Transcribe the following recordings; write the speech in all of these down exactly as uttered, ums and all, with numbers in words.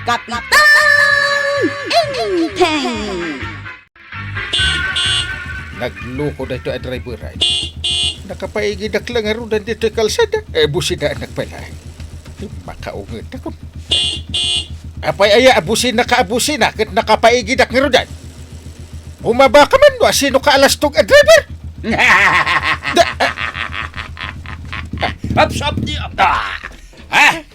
Kapitan Enteng! Nagluko daytoy a driver ay. Nakapaigidak la ngaruden ditoy kalsada. Eh, businaan pay laeng. Makaunget ako. Apay aya, busina ka, busina, ket nakapaigidak ngaruden. Bumaba ka man, no, sino ka a lastog a driver? Da- Ups, up, di, up, ah. Ha?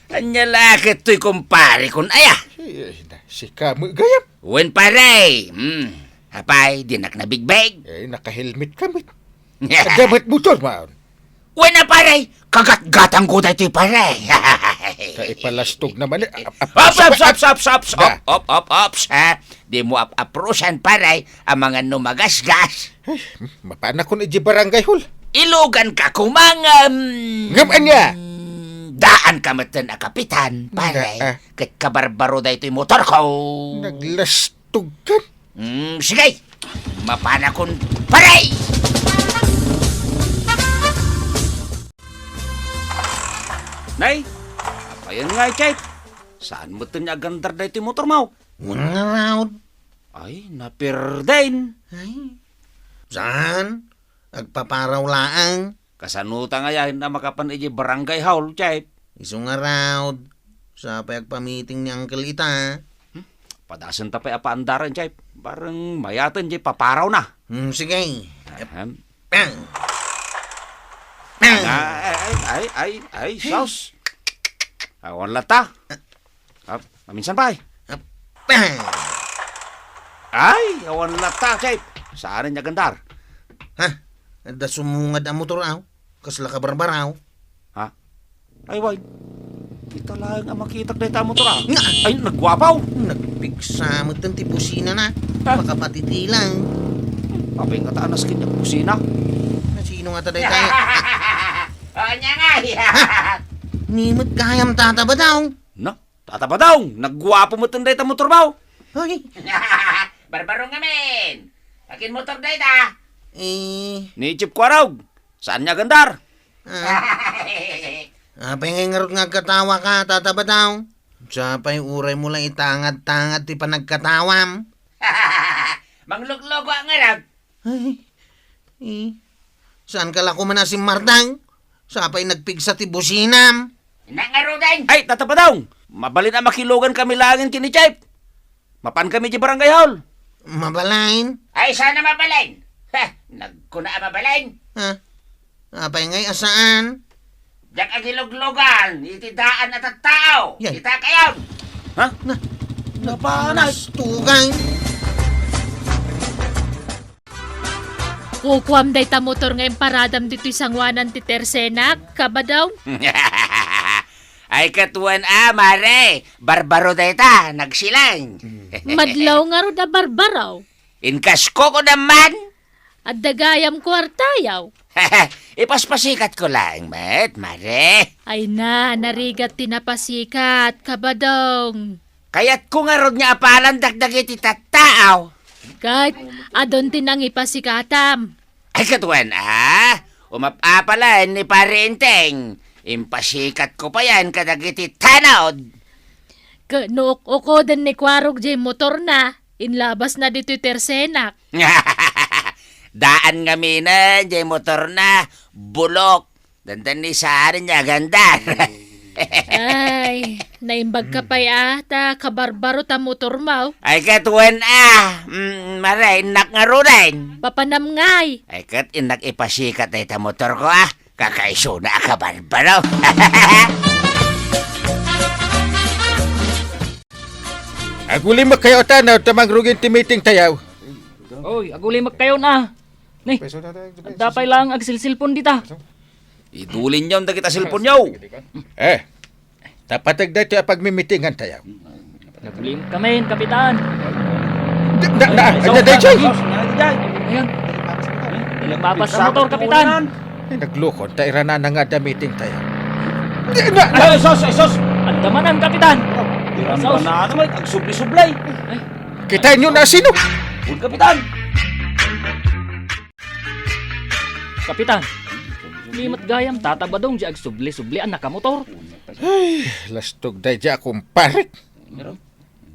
Ania la kettoy, kumpare, kun aya? Eh, na, sika met gayam. Wen, pare. Hmm. Apay, dinak nabigbeg? Eh, naka-helmet ka met. Adda met motor, man. Wen a, pare. Kagatgatangko daytoy, pare. Ta ipalastog naman, eh. Ap-, ap-, Ops, ops, ops, ops, ops, Da. Op, op, op, ops, ha? Dimo ap-aprosan, pare, amangan no magasgas. Ay, mapanakon iti barangay hall. Ilugan ka kumangam. Ngem ania? Daan ka metten a kapitan, pare. Nga, ah. Ket kabarbaro daytoy motorko. Naglastog ka. Mm, sige. Mapanakon, pare! Nay, apayen nga, Chef? Saan metten nga agandar daytoy motormo? Ngarud. Ay, napirden. Ay, saan? Agpaparaw laeng. Kasano ta ngayahin a makapan idiay barangay hall, Chef? Isu ngarud, sa pay agpamiting ni Uncle ita. Hmm? Padasen ta pay a paandaren, Chef. Bareng mayaten diay paparawna. Hmm, sige. Ahem. Pang! Pang! Ay, ay, ay, ay, ay, sus. Awan latta. Ap, maminsan pay. Ap, pang! Ay, awan latta, Chef. Saan nga agandar? Ha? Adda sumungad a motor, aw? Kasla kabarbaraw? Ha? Ay, way. Kita laeng a makitak dayta a motor, ah. Nga! Ay, nagguapaw. Nagpigsa metten ti businana. Ha? Makapatitilang. Apay nga ta anas ket ti busina? Sino nga ta dayta? Ania nga, iya. Ha? Ni met gayam, Tata Badong. Na? Tata Badong, nagguapo metten dayta motormo. Hoy. Barbaro ngamin. Akin motor dayta? Eh. Ni Chef Kuarog, saan nga agandar? Ah. Apay ngay ngarud nga agkatawa ka, Tata Badong? Sa pay uraymo la itangad-tangad ti panagkatawam. Manglukluko a ngarud. Ay, eh, saan ka la koma a simmardeng? Sa pay nagpigsa ti businam. Innak ngaruden. Ay, Tata Badong! Mabalin a makilugan kami laengen ken ni Chef. Mapan kami idiay barangay hall. Mabalin? Ay, saan a mabalin? Heh, nagkuna a mabalin. Ha? Apay ngay a saan? Diak agiluglugan iti daan a tattao. Yay. Kita kayon. Ha? Na, napanas. Tugay. Kukuam dayta motor nga imparadam ditoy sangoanan ti tersenak, Kabadong. Ay, ket wen a, mare, barbaro dayta, nagsilang. Madlaw ngarud a barbaro. Inkasko ko naman. Adda gayam kuartayaw. Ipaspasikatko laeng met, mare. Ay na, narigat ti napasikat, Kabadong. Kayatko ngarud nga apalandak dagiti tattaaw. Ket adun ti nangipasikatam. Ay, ket wen a, umap-apalaen ni Pare Enteng. Impasikatko payen kadagiti tanod. Ket no uk-ukoden ni Kuarog jay motorna, inlabasna ditoy tersenak. Daan ngaminen jay motorna, bulok. Dandan ni saan nga agandar. Ay, naimbag ka pay a, ta kabarbaro ta motormo. Ay, ket wen a, mm, mare, innak ngaruden. Papanam ngay. Ay, ket innak ipasikat dayta motorko a. Kakaisuna a kabarbaro. Agulimek kayo ta, no, ta mangrugin ti meeting tayo. Oy, agulimek kayo na. Ni, adda pay lang agsilsilpon dita. Idulinyon dagita silponyo. Eh, tapateg daytoy a pagmimitingan tayo. Naglim kami, Kapitan. Da, da, da, Ay, anya daytoy? Ayun. Nagpapas sa motor, Kapitan. Ay, naglukon, ta irana na nga da meeting tayo. Di, na, na. Ay, sus, ay, sus. Andamanan, Kapitan. Sus. Irana naman, agsubli-sublay. Ay. Kita inyo na sino? Huwag, Kapitan. Kapitan, limat gayam, Tata Badong, di agsubli-subli a nakamotor. Ay, lastog day di a kumpare. Pero,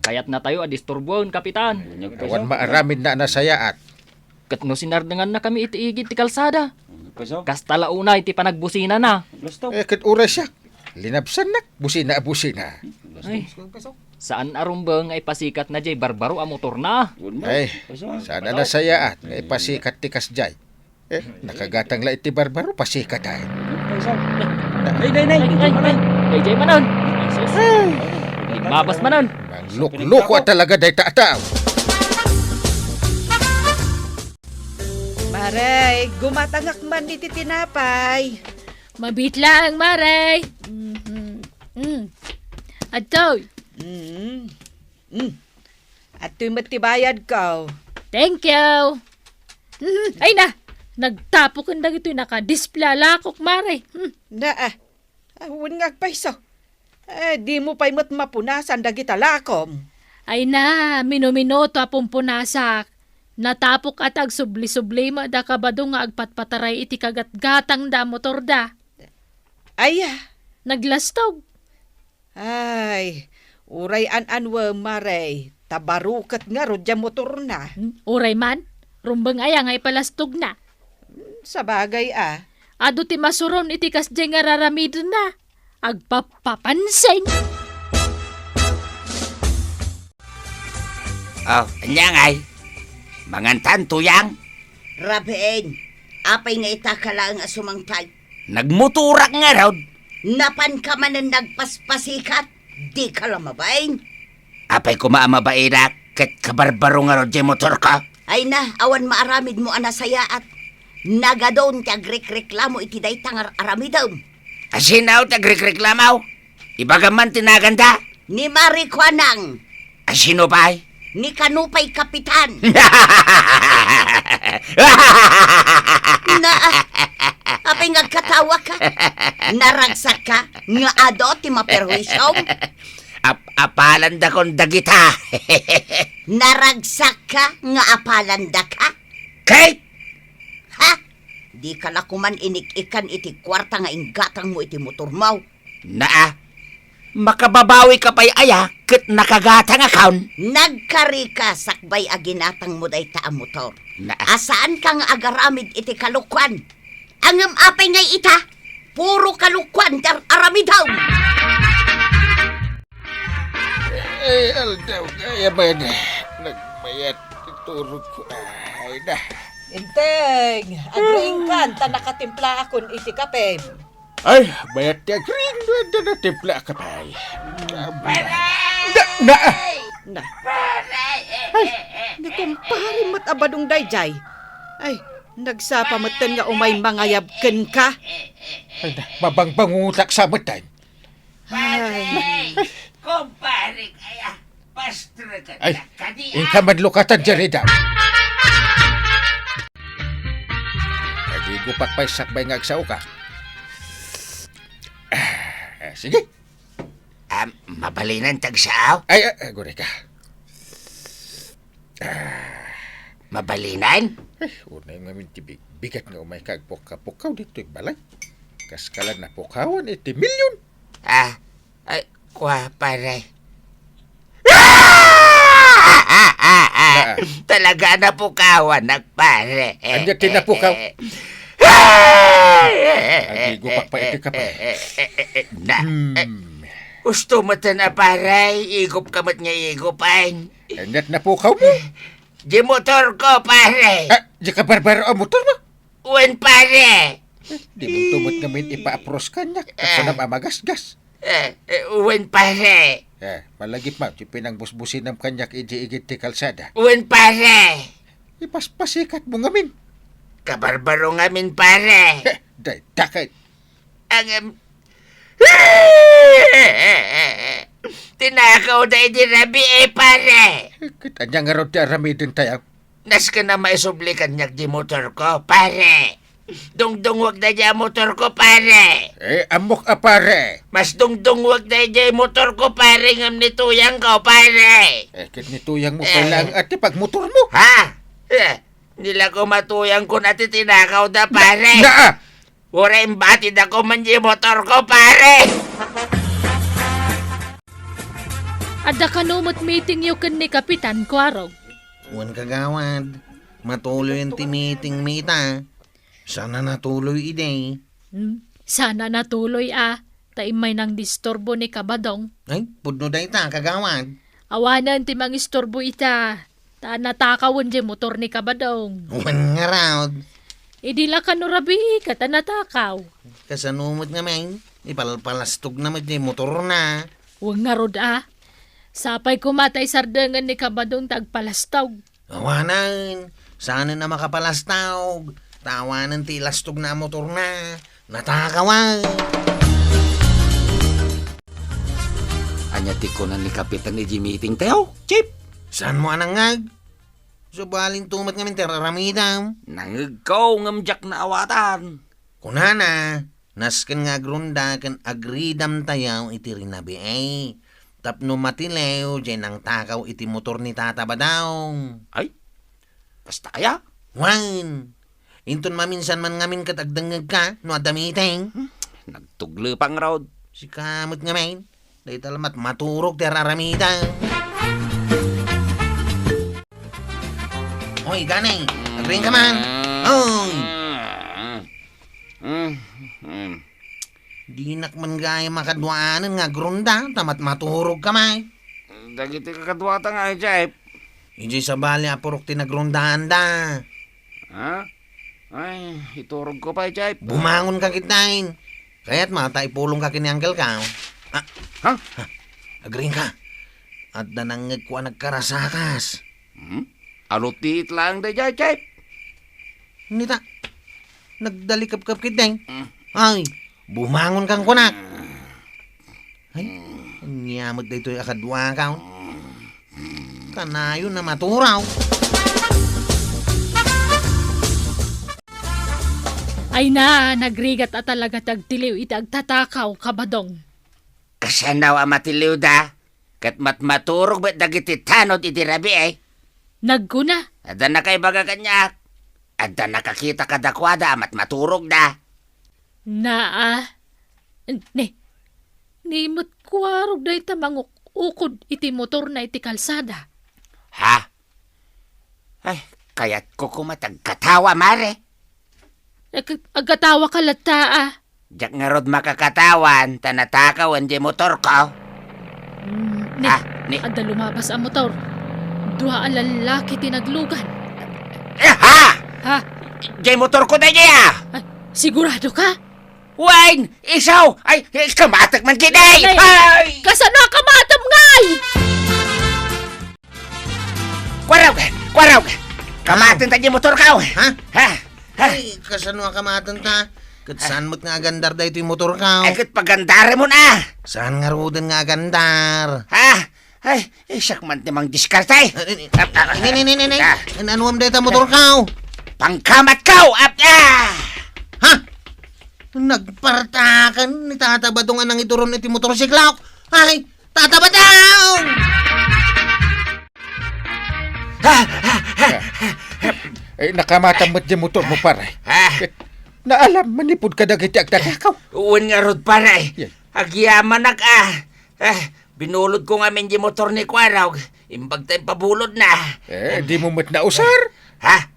kayatnatayo a disturboen, Kapitan. Awan maaramidna a nasayaat. Ket no sinardengannakami iti igid ti kalsada, ano pa iso? Kasta la unay ti panagbusinana. Gusto. Eh, ket uray siak, linabsannak, busina a busina. Gusto. Ay, saan a rumbeng nga ipasikatna jay barbaro a motorna. Ay, saan a nasayaat nga ipasikat ti kasjay. Eh, nakagatang la iti barbaro, pasikatan. Ay, nay, nay, ay, ay, ay, ay, jay manen. Ay, sus. Ay. Limmabas manen. Manglukloko a talaga dayta a tao. Maray, gumatangak man iti tinapay. Mabiit laeng, Maray. Mhm. Mm. Adtoy. Mm. Mm. Adtoy met ti bayadko. Thank you. Mhm. Ay na, nagtapoken dagitoy nakadisplay a lakok, Maray. Hmm. Na, ah. Ah, wen nga agpayso. Eh, dimo pay met mapunasan dagita lakom. Ay na, minuminuto a pumpunasak. Natapok a ti agsubli-subli met da kabado nga agpatpataray iti kagatgatangda a motorda. Ay, ah. Naglastog. Ay, uray an-anuem, Maray, ta baro ket ngarud diay motorna. Hmm, uray man, rumbeng aya nga ipalastogna? Hmm, sabagay a. Adu ti masuron iti kasdiay nga raramidenna. Agpapapansin. Oh, ania ngay? Mangantan, Tuyang? Raben, apay nga ita ka laeng a sumangpay? Nagmotorak ngarud. Napanka manen nagpaspasikat, dika la mabain. Apay koma a mabainak ket kabarbaro ngarud diay motorko? Ay na, awan maaramidmo a nasayaat. Nagadun ti agrikreklamo iti dayta nga ar-aramidem. Asino ti agrikreklamo? Ibagam man ti naganda. Ni Mari Kuanang. Asino pay? Ni kano pay Kapitan? Na, apay nga agkatawaka? Naragsakka nga adu ti maperhuisiom? Ap-, apalandakon dagita. Naragsakka nga apalandaka? Kate! Ha? Dika la koman inik-ikan iti kuarta nga inggatangmo iti motormo. Naa, makababawika pay aya ket nakagatangakon? Nagkarika sakbay a ginatangmo dayta a motor. Naa. A saanka nga agaramid iti kalokuan. Ngem apay ngay ita? Puro kalokuan ti ar-aramidem. Ay, aldaw gayam, nagmayat ti turogko. Ay, na. Enteng, agriingkan ta nakatimplaakon iti kapem. Ay, mayat ti agriing no adda natimpla a kape. Na, na. Na. Ay, ni kumpare met a badong daydiay. Ay, nagsapa metten nga umay mangayab kenka. Ay, na, mabangbangutak sa metten. Ay. Pare! Kumpare kaya, pastreken Ay, kadi, ah. Inka madlukatan, Jerry, daw. Agigupak pay sakbay nga agsaoka. Ah, sige. Ah, mabalinan ti agsao? Ay, ah, agurayka. Ah. Mabalinan? Eh, unay ngamin ti big-, bigat nga umayka agpukka-pukkaw ditoy balay. Kaskalan napukawan iti milyon. Ah, ay, kua, pare. Ah! Talaga napukawan, pare. Ania ti napukaw? Agigupak pay iti kape. Na, Hmm. Gusto mo ta na, pare, igup ka met nga igupan. Ania ti napukaw mo? Di motor ko, pare. Ah, di ka barbaro ang motor mo? Wen, pare. Eh, di mo tumot ngamin ipaapros kaniak. Eh. Kasunam a magasgas. Eh, eh, wen, pare. Eh, malagip man, ti pinangbusbusinam kaniak idi igid ti kalsada. Wen, pare. Ipaspasikatmo ngamin. Kabarbaro ngamin, pare. Eh, dayta kay. Ang, em, tinakaw da idi rabii, pare. Eh, ket ania ngarud ti aramiden tayo? Nasken a maisubli kaniak di motor ko, pare. Dungdungwag da di a motor ko, pare. Eh, ammok a pare. Mas dungdungwag da di motor ko, pare, ngem ni tuyang ko, pare. Eh, ket ni tuyang mo pay laeng a ti pagmotor mo. Ha? Eh, nila ko matuyang kun a ti tinakaw da, pare. Na, na, ah! Uray imbatidako man di motor ko, pare! Adda kano met meetingyo ken ni Kapitan Kuarog? Wen, kagawad, matuloyen ti meetingmi ita. Saan a natuloy idi. Hmm, saan a natuloy a, ta immay nangdisturbo ni Kabadong. Ay, pudno dayta, kagawad. Awanen ti mangisturbo ita, ta natakawen diay motor ni Kabadong. Wen ngarud. Idi la kano rabii ket a natakaw. Kasano met ngamin, ipalpalastogna met diay motorna. Wen ngarud a. Sapay koma ta isardengen ni Kabadong ta agpalastog. Awanen, saanen a makapalastog, ta awanen ti ilastogna a motorna, natakawan. Ania ti kuna ni Kapitan iti meeting tayo, Chief? Saanmo a nangngeg? Sabali, intomet ngamin ti ar-aramidem. Nangngegko ngem diak naawatan. Kunana, nasken nga agronda ken agridamtayo iti rinabii tapno matiliw diay nangtakaw iti motor ni Tata Badong. Ay, kasta aya? Wen, inton maminsan man ngamin ket agdengngegka no adda meeting. Hmm, nagtuglepang raod. Sika met ngamin. Dayta la met maturog ti ar-aramidem. Oy, gani, agriingka man. Oy. Mm, mm. Dinak man gayam a kaduaanen nga agronda, ta met maturogka met. Dagiti kakaduata nga, Jeff. Idiay sabali a purok ti nagrondaanda. Ha? Ay, iturogko pay, Jeff. Bumangonka ketdin. Kayatmo ta ipulongka ken ni Uncle Kao. Ah, ha? Ha? Agriingka. Adda nangngegko a nagkarasakas. Hmm? Alutiit laeng daydiay, Jeff. Nita, nagdalikepkep ketdin. Hmm. Ay, bumangonka kunak. Ay, ania met daytoy a kaduakaw? Kanayon a maturaw. Ay na, nagrigat a talaga ti agtiliw iti agtatakaw, Kabadong. Kasano a matiliwda? Ket met maturog met dagiti tanod iti rabii, eh. Nagkuna. Adda nakaibaga kaniak. Adda nakakita kadakuada a met maturogda. Naa. Ni, ni met kuarog dayta manguk-ukod iti motorna iti kalsada. Ha? Ay, kayatko koma ti agkatawa, mare. Ag-, agkatawa ka latta, ah. Diak ngarud makakatawan ta natakawan diay motorko. Mm, ni, ah, ni. Adda lumabas a motor. Dua a lallaki ti naglugan. Eh, ha? Ha? Diay motorko daydiay, ah. Ay, sigurado ka? Wen, isu! Ay, eh, kamatek man ketdi! Nay, ay! Kasano a kamatem, ngay? Kuarog! Kuarog! Kamaten ta diay motorko! Ha? Ha? Ha? Ay, kasano a kamaten ta? Ket saan met nga agandar daytoy motorko? Ay, ket pagandaremon, ah! Saan ngaruden nga agandar? Ha? Ay, isu man ti mangdiskarte. Eh, eh, eh, ah, ah, ni, ni, ni, ni, ni. Ah. An-, anuam dayta motorko? Pangkamatko! Ah, ah! Ha? Nagpartakan ni Tata Badong a nangituron iti motorsiklok. Ay, Tata Badong! Ah, ah, ah, ah. Eh, nakamatam met diay motormo, pare. Ah. Naalam, manipud kadagiti agtatakaw. Wen ngarud, pare. Yay. Agyamanak, ah. Ah, binulodko ngamin diay motor ni Kuarog. Imbag ta impabulodna. Eh, dimo met nausar? Ha?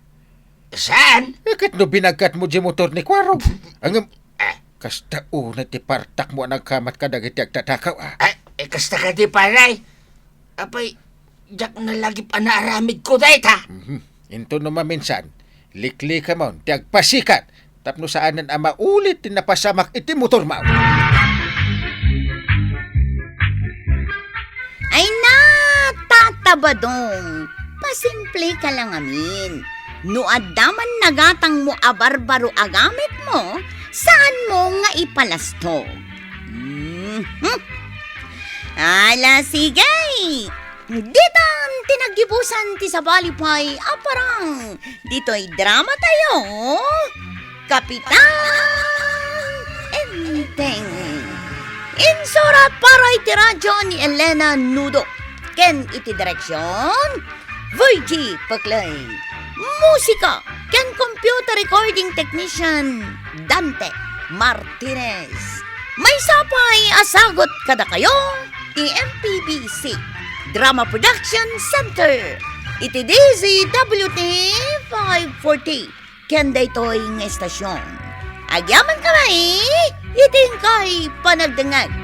Saan? Eh, ket no binagkatmo diay motor ni Kuarog. Ngem, eh, kasta unay ti partakmo a nagkamat kadagiti agtatakaw, ah. Ah, eh, kasta kadi, pare. Apay, diak nalagip a naaramidko dayta. Mhm. Inton no maminsan, liklikamon ti agpasikat tapno saanen a maulit ti napasamak iti motormo. Ay na, Tata Badong, pasimpleka la ngamin. No adda man nagatangmo a barbaro a gamitmo, saanmo nga ipalastog. Mhm. Ala, sige. Ditan ti naggibusan ti sabali pay a parang ditoy drama tayo, Kapitan Enteng. Insurat para iti radyo ni Elena Nudo ken iti direksion, Virgie Peclay. Musika ken computer recording technician, Dante Martinez. Maysa pay a sagut kadakayo, ti M P B C Drama Production Center iti D Z W T five forty ken daytoy nga estasyon. Agyamankami iti inkay panagdengngeg.